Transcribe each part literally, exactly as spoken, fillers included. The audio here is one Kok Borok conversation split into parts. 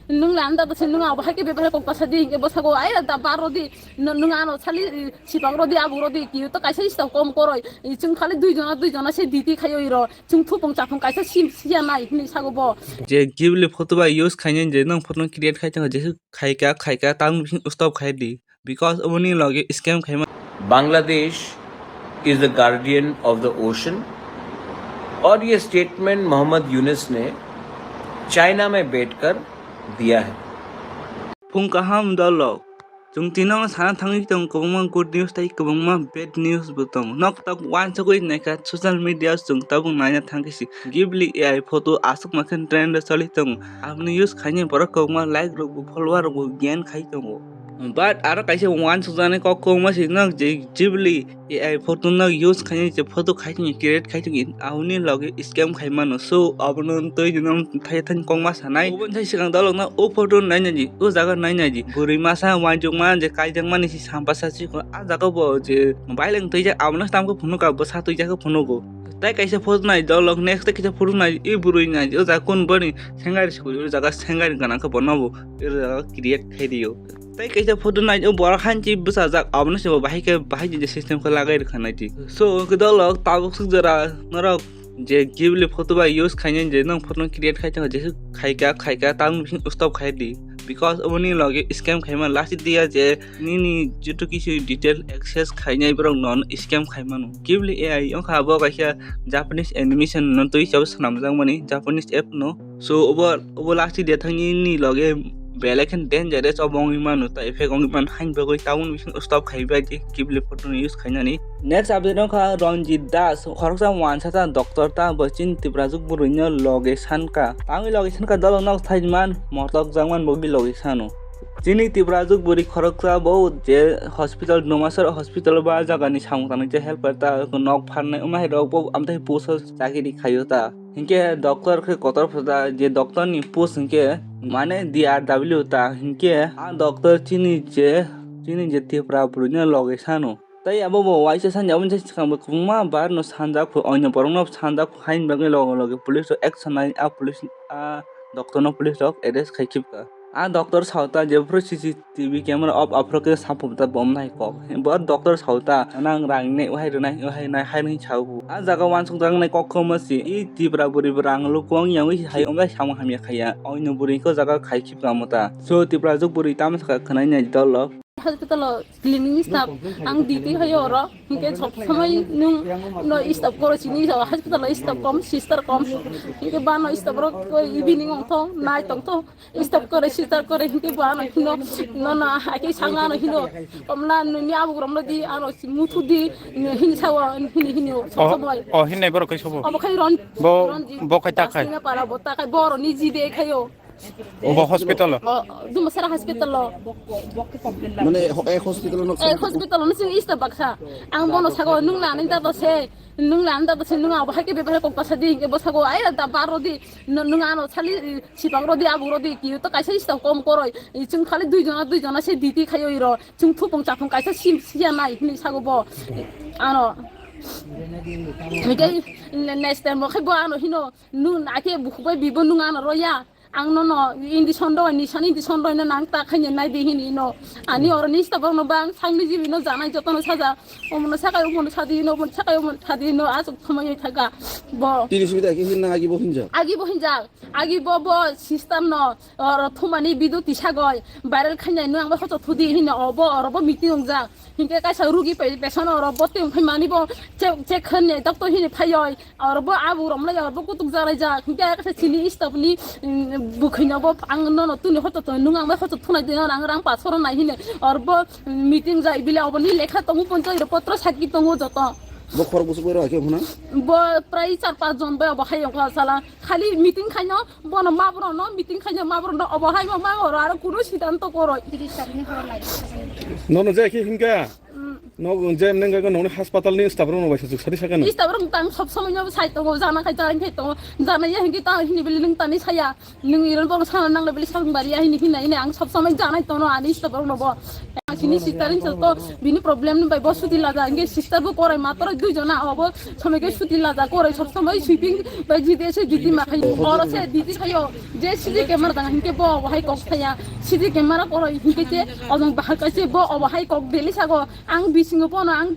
Nung le anda to se nung abo hai ke bebare kok ta sadi, ke bo sago ai da bar rodi, nung ano sali sibang rodi, abu rodi, ki to kaisa stop kom koroi. Chung khali dui jona, dui jona se diti khayo iro. Chung thupung chapung kaisa sim siya nai hini sago bo. Je Ghibli photo ba use khainai je nang photo create khai tong je khaika, khaika tang stop khai di. Because oboni loge scam khaima. Bangladesh is the guardian of the ocean, और ये स्टेटमेंट मोहम्मद यूनुस ने चाइना में बैठकर दिया है। Phung kaham dolo. Chwng tino sana thangwi tong kwbangma good news tei kwbangma bad news bo tong. Nok tak wansugwi naikha social media chwng tabuk naina thangkhe si. Ghibli A I photo aswk makhe trend o choli tong. Aboni use khainai borok kwbangma like rok bo follower rok bo gain khai tongo. But aro kaisa wansukjani kok kwbangma si nok je Ghibli A I photo no use khainai je photo khai tongni create khai tongni ahuni loge scam khai mano. So abono twi dino thai thani kok ma sanai. Oboni thai swkang dalok no o photo nai nai di, o jaga nai nai di. Bwrwi masa wanjwk ma je kaijak mani si sampasa si ko a jaga bo je baileng twi jak abono tamkhe phunuk ka bwsa twi jak phunuk go. Tai kaisa photo nai dalok next tai kaisa photo nai i bwrwi nai o jaga kun bani sengari si ko o jaga sengari gana khe bono bo o jaga create khai dio. Tai kaisa photo nai o borok hanchi bwsajak abono se bo bahai khe bahai je system khe lagai rwkha nai di. So hwnkhe dolok tabuk swk jora norok je Ghibli photo bai use khainai je nang photo create khai tongkha je khaika khaika tang bising stop khai di. Because oboni loge scam khaima last dia je nini joto kisu detail access khainai borok non scam khai mano. Ghibli A I wngkha abo kaisa Japanese animation no twi sabo swnamjak mani Japanese app no. So obo obo last dia thangni ni loge belai khe dangerous obo wngwi mano ta effect wngwi mano hain bagwi tabuk bising stop khai bai di Ghibli photo ni use khainani. Next update wngkha Ranjit Das khoroksa wansa ta doctor ta bo chini Tiprajwk bwrwi no loge sanka tangwi loge sanka dolok nok thaiman motok jakman bo loge sano. Chini Tiprajwk bwrwi khoroksa bo je hospital Numasar hospital ba jagani samung tangnai je helper ta nok pharnai wngma hai rok bo amtwi puso chakiri khaio ta. Hinkhe doctor khe kotor phoda je doctor ni post hinkhe mane D R W ta hinkhe a doctor chini je chini je Tipra bwrwi no loge sano. Tai abo bo waisa sanja aboni swkang bo kwbangma bar no sanjak phu oino borok no sanjak phu haini bagwi loge loge police rok action nai a police a doctor no police rok arrest khai khibka. A doctor sauta jephuru C C T V camera off aphuru khe saphuru ta bom nai kok. Bo doctor sauta nang rang nai wahai rwnai wahai nai hai nai sao. A jaga wansuk jak nai kok khoma si i Tipra bwrwi bo rang lu kwang yang wi hai omlai samung hamya khaya. Oino bwrwi ko jaga khai khip kamo ta. So Tipra juk bwrwi tamo saka khwnai nai dol lo. Hospital o cleaning staff ang duty hayo oro. Hinkhe sob somoi nung no staff koro sini hospital o staff kom, sister kom. Hinkhe ba no staff rok evening ong thong, night ong thong. Stop kore, sister kore, hinti bo ano hino, no, no, aki sanga ano hino. Komla nini abu rom di, ano mutu di, hini sawa, hini, hini, sob somoi. O hinai borok kai sobo. Obo khai ron. Bo, Ronji. Bo khai ta khai. Sina para bo ta khai, boro ni ji de khayo. Obo hospital o. O, Dumasara hospital o. Mane, ho-, eh, hospital no. Eh, hospital no sing ista baksa. Ang bono sago nung la nang ta to se. Nung la nang ta to se nung abo hai ke bebare kok ta sa di, ke bo sago ai da baro di. Nung ano sali Sibang rodi, abuk rodi, ki to kaisa stop kom koroi. Chwng khali dui jona, dui jona se duty khayo iro. Chwng thupung chapung kaisa sim siya nai hini sago bo. Ano. Hingke next time bo khai bo ano hino. Nung ake bukhuk bai bibo nung ano roya. Ang no no indison roi, nisan indison roi no nang ta khaini nai di hini no. Ani oro ni stop no bang sangni jibi no janai joto no saja. Omono sakai omono sadi no, omono sakai omono sadi no asuk thumai thaga. Bo. Tini subida ke hinna agi bo hinja. Agi bo hinja. Agi bo bo sister no, oro thumani bidu tisa goi, viral khainai no ang bai hocho thudi hino, obo oro bo meeting wngjak. Hinkhe kaisa rugi pai pesan oro bo tei phai mani bo che, che khan ne doctor hini phai oi, oro bo abu rom lai oro bo kutuk jalai jak. Hinkhe kaisa chini stop ni, mm, bukhino bo ang no no tuni hocho to nung ang bai hocho thunai de no ang rang pa soro nai hine, oro bo meeting jai bile obo ni lekha tongo ponchoi ro potro sakki tongo joto. Bo khorok busuk bai rw khe huna? Bo prai char panch jon bai obo hai ongkha sala. Khali meeting khaino, bono mabrokno meeting khaino, mabrokno obo hai ma, ma oro aro kunu siddhanto koroi. Nono je khe hinka? Mm. No je nengga nongni hospital ni staff rokno bai sajuk sadi sakano. Staff rok tang sob somoi no sai tongo, jana khai jana khai tongo. Jana ya hinki ta hini bili nung tani saya. Nung iron bong sana nang le bili sabung bari ya hini hina hini ang sob somoi janai tongo ani staff rokno bo. Sini sister in to bini problem ni bai bo suti laja, inge sister bo korai matro dui jona obo somoi ke suti laja, korai sob somoi sweeping bai jidi ese jidi ma khai, oro se didi thayo, je sidi camera dang hinke bo obo hai kok thaya, sidi camera korai hinke je odong bahai kaise bo obo hai kok deli sago, ang bisingo bono ang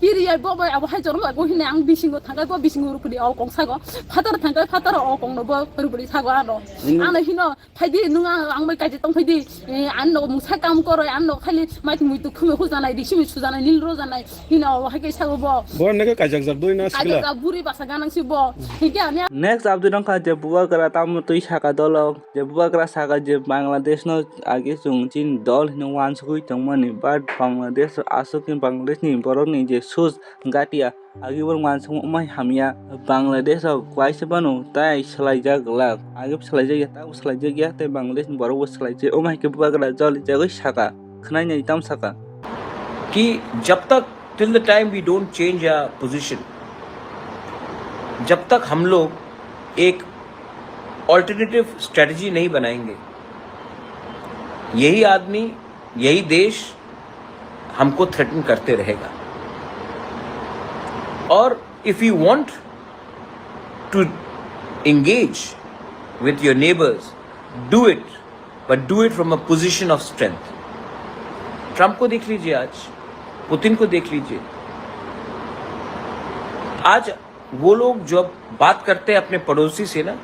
piri ai bo bai obo hai jorom lago hine ang bisingo thangai bo bisingo rukudi o kok sago, phatar thangai phatar o kok no bo rukudi sago ano, ano hino Phaidi, nung ang, ang bai kaisa tong phaidi. Eh, ang no mungsa kam koroi, ang no khali mai twi mui tu khumi hujanai, di simi sujanai, nil rojanai. Hino hai kai sago bo. Bo nega kajak jak doi na sikla. Kajak jak buri basa ganang si bo. Hingke ani. Next update wngkha je bubagra tamo twi saka dolo. Je bubagra saka je Bangladesh no age chwng chin dol hino wansugui tongmani. But Bangladesh aswk ni Bangladesh ni borok ni je sus gatia. Agi borok wansukma wngmai hamya. Bangladesh rok kaisa phano tai swlaijak glak. Agi swlaijak ya, tabuk swlaijak ya, tei Bangladesh ni borok bo swlaijak. Omo hai khe bubagra jolijagwi saka. Khwnai nai tamo saka. कि जब तक, till the time we don't change our position, जब तक हम लोग एक alternative strategy नहीं बनाएंगे, यही आदमी, यही देश हमको थ्रेटन करते रहेगा। और if you want to engage with your neighbors, do it, but do it from a position of strength. Trump को देख लीजिए आज, पुतिन को देख लीजिए। आज वो लोग जब बात करते हैं अपने पड़ोसी से ना,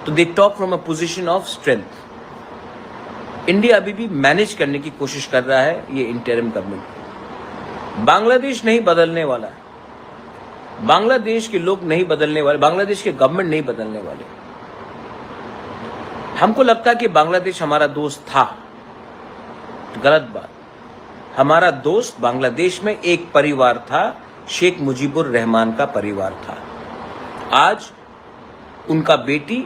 तो they talk from a position of strength. India अभी भी मैनेज करने की कोशिश कर रहा है ये इंटरिम गवर्नमेंट। बांग्लादेश नहीं बदलने वाला है, बांग्लादेश के लोग नहीं बदलने वाले, बांग्लादेश के गवर्नमेंट नहीं बदलने वाले। हमको लगता कि बांग्लादेश हमारा दोस्त था, गलत बात। हमारा दोस्त बांग्लादेश में एक परिवार था, शेख मुजीबुर रहमान का परिवार था। आज उनका बेटी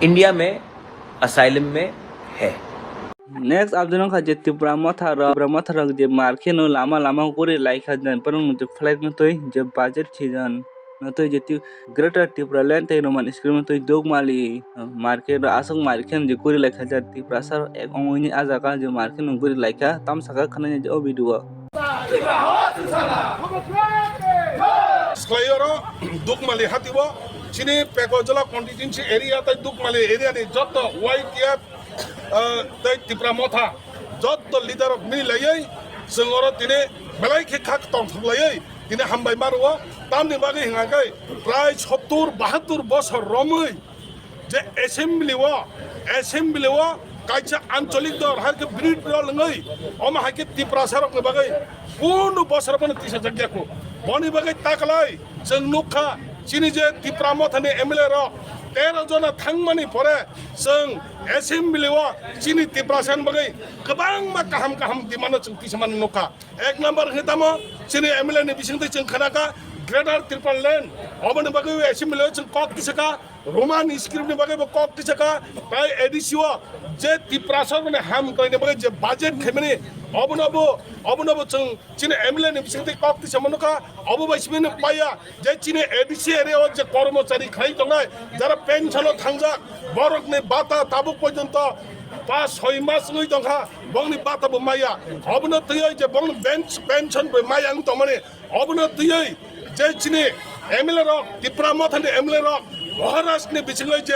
इंडिया में असाइलम में है। Next update wngkha je Tipra Motha rok, Tipra Motha rok je mar kheno lama lama guri laikha, borok no je flag no twi je budget season no twi je Greater Tipraland tei Roman script no twi Dukmali market o aswk mar kheno je guri laikha je Tiprasa rok ek ongoi ni ah jaga je mar kheno guri laikha, tamo saka khwnai je o video o. Swkhlai oro Dukmali hati o chini Pekojala constituency area tei Dukmali area ni joto Y T F, ah, tei Tipra Motha joto leader rok mili laiwi chwng oro tini belai khe kha tongthok laiwi tini hambai ma rwo. Tamni bagwi hwnka khe prai sottur bahattur bosor romwi je assembly o, assembly o kaisa ancholik dol, hai khe birodhi dol wngwi, omo hai khe Tiprasa rokni bagwi kunu bosor phano tisa jak ya kho. Boni bagwi taklai chwng nukha, chini je Tipra Mothani M L A rok tero jona thangmani pore chwng assembly o chini Tiprasa ni bagwi kwbangma kaham kaham demand no chwng tisa mani nukha. Ek number hwnkhe tamo chini M L A ni bisingtwi chwng khnakha Greater Tipraland, oboni bagwi assembly o chwng kok tisakha. Roman script ni bagwi bo kok tisakha, tai A D C o je Tiprasa rokni ham kwlaini bagwi je budget khaimani, obono bo, obono bo chwng chini M L A ni bisingtwi kok tisa manukha, obo bai simi nuk paiya je chini A D C area o je kormochari khlai tongnai, jara pension o thangjak, borokni bata tabuk porjonto pas soi mas wngwi tongkha, bongni bata bo maya, obono twiwi je bongni bench pension bo maya wng tongmani, obono twiwi je chini M L A rok, Tipra Mothani M L A rok, Maharashtra ni bisingo je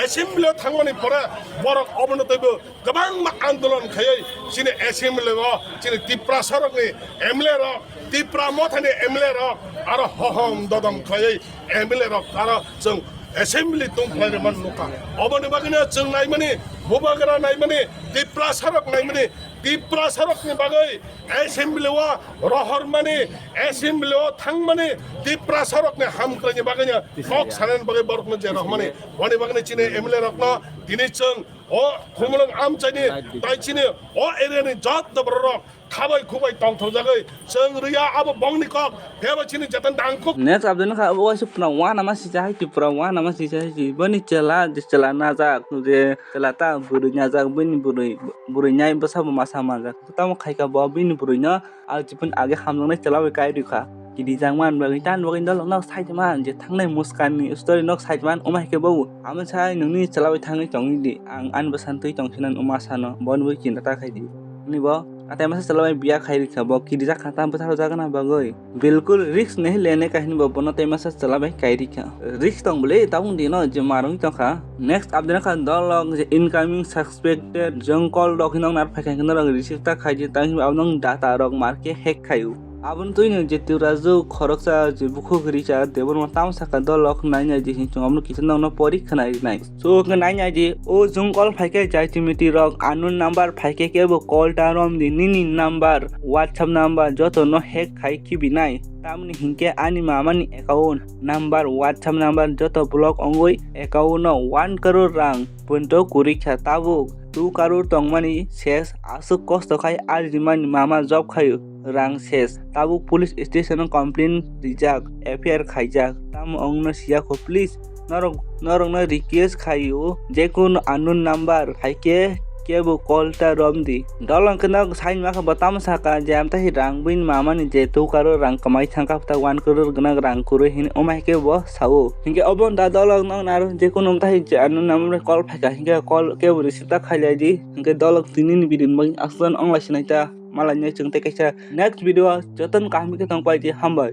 assembly o thangmani pore borok obono twibo kwbangma andolon khaiwi chini assembly o chini Tiprasa rokni M L A rok, Tipra Mothani M L A rok aro hohom dodom khaiwi M L A rok aro chwng assembly tong khlai rwmani nukha. Oboni bagwino chwng naimani, bubagra naimani, Tiprasa rok naimani, Tiprasa rokni bagwi assembly o rohormani, assembly o thangmani, Tiprasa rokni hamkraini bagwino kok sanani bagwi borokno je rohormani. Boni bagwino chini M L A rokno tini chwng o Khumulwng amchaini tai chini o area ni joto borok rok khabai khubai tongthokjagwi chwng rwya abo bongni kok phiyaba chini jetan dangkuk. Next update wngkha abo waisa pura wanama sijahai ki, pura wanama sijahai ki. Boni chwla, je chwla najak, je chwla ta bwrwi najak, bini bwrwi, bwrwi nai bwsabo masa manjak. Tamo khaika bo bini bwrwino, ah, chipin age hamjaknai chwla bai kai rwkha. Kini jakman bagwi tan bagwi dolok nok side man, je thangnai mwskanni story nok side man, omo hai khe bo amo sai nungni chwla bai thangwi tongwi di. Ang ani bwsano twi tong sinani omo sano, boni bo kinda ta khai di. Ni bo, a tai masa chwla bai biya khai rikha, bo kiri jak kha, tam bwthar jak na bagwi. Bilkul risk nei lene kahini bo, bono tai masa chwla bai kai rikha. Risk tong bole, tabung dino je marung tong kha. Next update kha dolok je incoming suspected jong call rok hinong nar phai kha, hinong rok receive ta khai je, tang hinba abonong data rok marke hack khayu. Aboni twino je Tiwraju khoroksa je bukhuk Richard Debbarma tamo saka dolok nainai je hinchung abono kisa nokno pori khwnai rinai. So hwnkhe nainai je o jung call phaikhe jai chimiti rok unknown number phaikhe kebo call ta romdi nini number WhatsApp number joto no hack khai khibinai. Tamoni hinkhe ani mamani account number WhatsApp number joto block ongoi account no one crore rang punto kurikha tabuk two crore tongmani ses aswk kosto khai arjimani mama job khayu rang ses tabuk police station o complain rijak F I R khaijak tamo ongno siyakho please norok norokno request khayu jekunu unknown number haikhe kebo call ta romdi dolong khe nok sain makha bo tamo saka je amtahai rang buini mamani je two crore rang kwmai thangkha ta one crore gwnang rang kwrwi hini omaikhe bo sao hinkhe obo da dolok nok naro jekunu amtahai je unknown number call phaikha hinkhe call kebo receive ta khailai di hinkhe dolok tini ni video ni bagwi aswk ongla sinai ta malai nai chwng tei kaisa next video o jotono kaham khe tong pai di hambai.